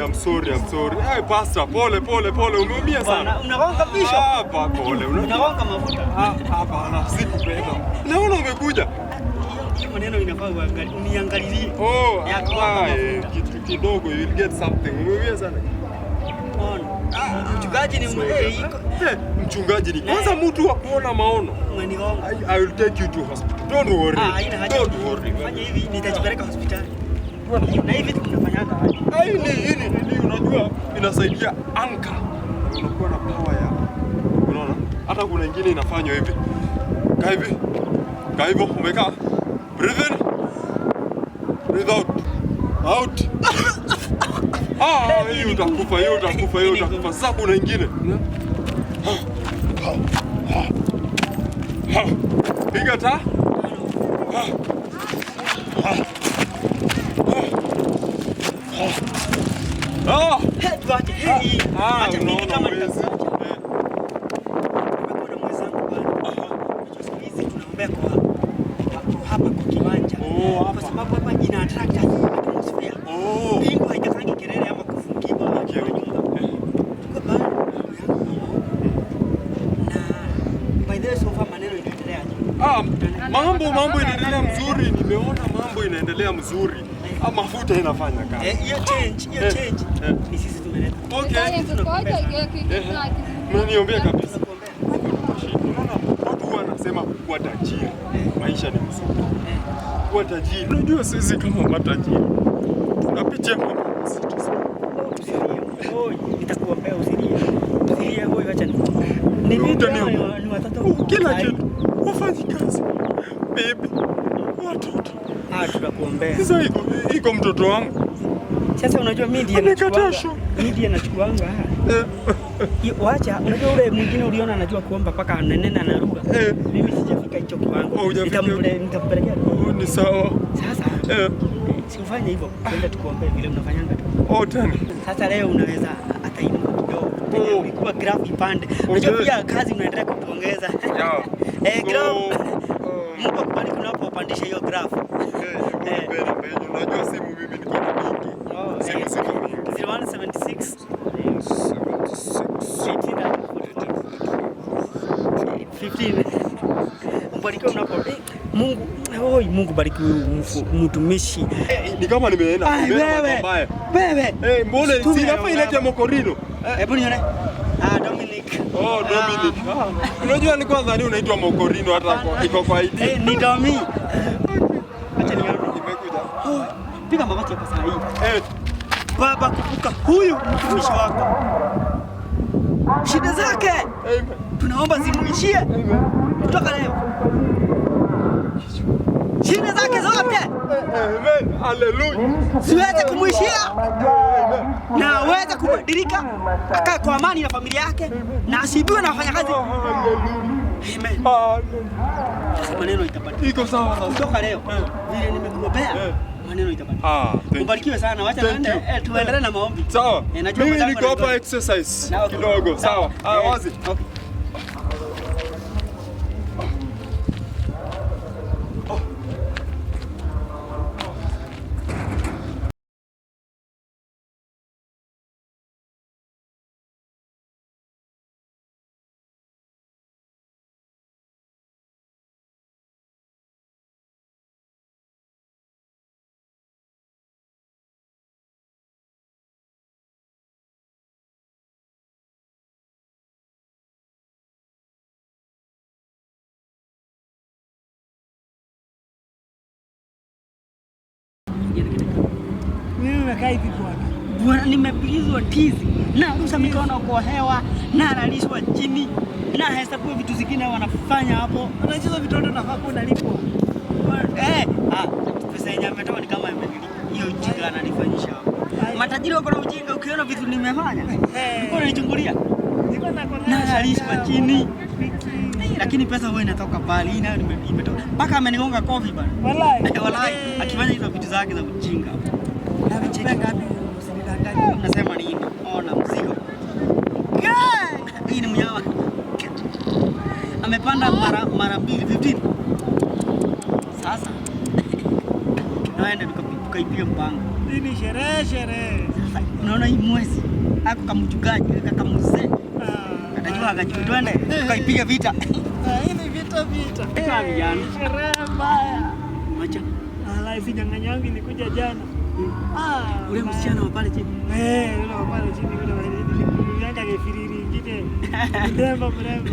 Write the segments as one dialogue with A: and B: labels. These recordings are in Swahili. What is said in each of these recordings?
A: I'm sorry, I'm sorry. Hey, pastor, pole pole pole, umeumia sana.
B: Bwana, unagonga bisho.
A: Ah, pole.
B: Unagonga mafuta.
A: Ah, hapana, sikupenda. Naona umekuja.
B: Hiyo maneno inafaa uniangalilie.
A: Oh,
B: Ya kugonga
A: ah, eh,
B: mafuta.
A: kitu kidogo, you will get something. Umeumia sana.
B: Ona. Mchungaji ni
A: Sorry.
B: eh, iko
A: Eh, mchungaji ni kwanza mtu wa kuona maono.
B: umenigonga.
A: I will take you to hospital. Don't worry.
B: Ah, haina haja.
A: Don't worry.
B: Fanya hivi nitajipeleka hospitali. Na hivi vitu mnafanyaga aje?
A: Ai, ni hii ni unajua inasaidia anka. Unakuwa na power ya. Unaona? Hata kuna ingine inafanywa hivi. Kaa hivi. Kaa hivyo umekaa. Breathe in. Breathe out. Out. Ah, hii utakufa, hii utakufa, hii utakufa. Sasa kuna ingine. Piga taa. Ah!
B: Hey, tuache. Hey,
A: Ah,
B: acha mimi
A: unaona
B: kama
A: huwezi.
B: nitakuacha.
A: Eh.
B: Nimekuwa na mwenzangu bwana. Unajua siku hizi tunaombea kwa hapa kwa kiwanja.
A: Oh, hapa.
B: Kwa sababu hapa ina attract atmosphere.
A: Oh.
B: Bingu haitakangi kelele ama kufungiwa ama
A: Okay, okay.
B: kwa nyumba. Tuko pale ndugu yangu na by the way so far maneno inaendelea aje?
A: Ah, mambo inaendelea mzuri, nimeona mambo inaendelea mzuri. Ah, mafuta inafanya kazi.
B: Eh, hiyo change, hiyo
A: Eh,
B: change
A: eh.
B: ni sisi tumeleta.
A: Okay. Mnaniombea kabisa.
B: Tunakuombea.
A: Unaona, watu huwa wanasema kuwa tajiri, maisha ni mzuri. Kuwa tajiri. Unajua sisi kama matajiri tunapitia mambo mazito sana.
B: Usilie. Oi, nitakuombea usilie. Usilie oi, acha ni. Ni vipi
A: Utaniomba.
B: hawa ni watoto?
A: Oh, kila
B: Sai.
A: kitu, wafanyikazi, bibi, watoto.
B: Ah, tutakuombea.
A: Sasa iko mtoto wangu
B: Sasa unajua mimi ndiye
A: Amekataa
B: nachukuanga.
A: shule.
B: Mimi ndiye nachukuanga.
A: Eh,
B: Wacha, unajua ule mwingine uliona anajua kuomba mpaka ananena na lugha.
A: Eh.
B: Mimi sijafika hicho kiwango.
A: Oh, hujafika.
B: Nitampelekea.
A: Oh, ni sawa.
B: Sasa
A: Eh,
B: si ufanye hivyo, twende tukuombee vile mnafanyanga tu.
A: oh, tena.
B: Sasa leo unaweza hata inuka kidogo.
A: Oh.
B: Ulikuwa graph ipande. Unajua
A: Okay.
B: pia kazi mnaendelea kutuongeza.
A: Yeah.
B: Eh,
A: So,
B: graph. Mungu akubariki unapopandisha hiyo graph.
A: Eh, hebu nipe namba yenu. Unajua simu mimi niko na mingi.
B: Oh,
A: Simu
B: eh.
A: ziko mingi.
B: 0176
A: 76
B: 18 15. Mbarikiwe unapo Mungu, oi Mungu bariki huyu mtumishi.
A: Eh, ni kama nimeenda.
B: Ai,
A: Nimeenda
B: wewe.
A: mabaya.
B: Wewe.
A: Eh, mbona
B: Tume
A: sinafaa ilete
B: baba.
A: mokorino?
B: Hebu nione. Ah, Dominic.
A: Oh, Dominic. Ah. Unajua nilikuwa nadhani unaitwa mokorino hata iko kwa ID.
B: Eh, ni Domi. Acha nione.
A: Imekuja.
B: Oh, piga magoti hapa saa hii.
A: Eh,
B: Baba, kumbuka huyu mtumishi wako. Shida zake
A: amen.
B: tunaomba zimuishie
A: Amen.
B: kutoka leo. Shida zake zote
A: Amen. Hallelujah.
B: ziweze kumwishia na aweze kubadilika, akae kwa amani na familia yake na asiibiwe na wafanyakazi.
A: Hallelujah.
B: Amen.
A: Hallelujah.
B: Sasa maneno itabadilika
A: Iko sawa sasa.
B: kutoka leo, vile nimekuombea
A: Eh.
B: maneno itabadilika.
A: Ah, thank you.
B: Ubarikiwe sana, wacha
A: Thank
B: tuende,
A: you.
B: tuendelee na maombi.
A: Sawa.
B: Najua
A: Mimi
B: mwenzako
A: niko hapa
B: anangoja.
A: exercise
B: Na, okay.
A: kidogo. Sawa. Ah, wazi.
B: Okay.
C: Mimi nimekaa hivi bwana.
B: Bwana, nimepigizwa tizi na rusha mikono kwa hewa na analishwa chini na hesabu vitu zingine wanafanya hapo.
C: Unacheza vitoto nafaa kuwa unalipwa.
B: Eh, ah, pesa yenye ametoa ni kama imenilipa hiyo ujinga ananifanyisha hapo. Matajiri wako na ujinga, ukiona vitu nimefanya ulikuwa unanichungulia
C: Nilikuwa nakuangalia
B: na analishwa
C: nashangaa,
B: chini,
C: wiki.
B: lakini pesa huwa inatoka pale. Hii nayo imetoka mpaka amenigonga kofi bana.
C: Wallahi.
B: Wallahi, akifanya hizo vitu zake za ujinga.
C: Na vicheki ngapi? Usinidanganye.
B: Unasema nini? Ona mzigo. Hii ni mnyama. Amepanda mara mbili 15. Sasa naenda tukaipiga mpango.
C: Hii ni sherehe sherehe.
B: Sasa Unaona hii mwezi ako kamchungaji kakamzee
C: Ah,
B: atajua akajua, twende tukaipiga vita.
C: Ah, hii ni vita vita.
B: Vita vijana.
C: Sherehe mbaya.
B: Macha
C: Ala, si nyang'anya yangu ilikuja jana. Ah,
B: ule
C: mbaya.
B: msichana wa pale chini.
C: Eh, yule wa pale chini yule wa nilianga kefiriri ingine. Mrembo mrembo.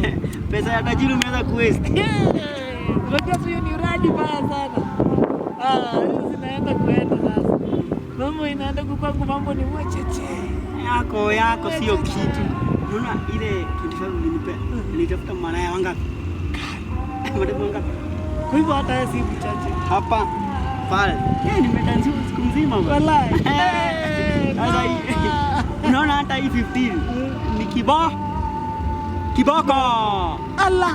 B: Pesa ya tajiri umeweza kuwaste.
C: Unajua tu hiyo ni uradi mbaya sana. Ah, hizo zinaenda kuenda sasa. Mambo inaenda kukwangu, mambo ni mwecheche.
B: Yako yako sio kitu. Unaona ile 25 ulinipea. Nilitafuta malaya wangapi? Mademu wangapi?
C: Kwa hivyo hata yeye si mchache.
B: Hapa pale. Yeye nimedansiwa siku nzima bwana.
C: Wallahi.
B: Sasa hii unaona hata hii 15 ni kiboko.
C: Allah.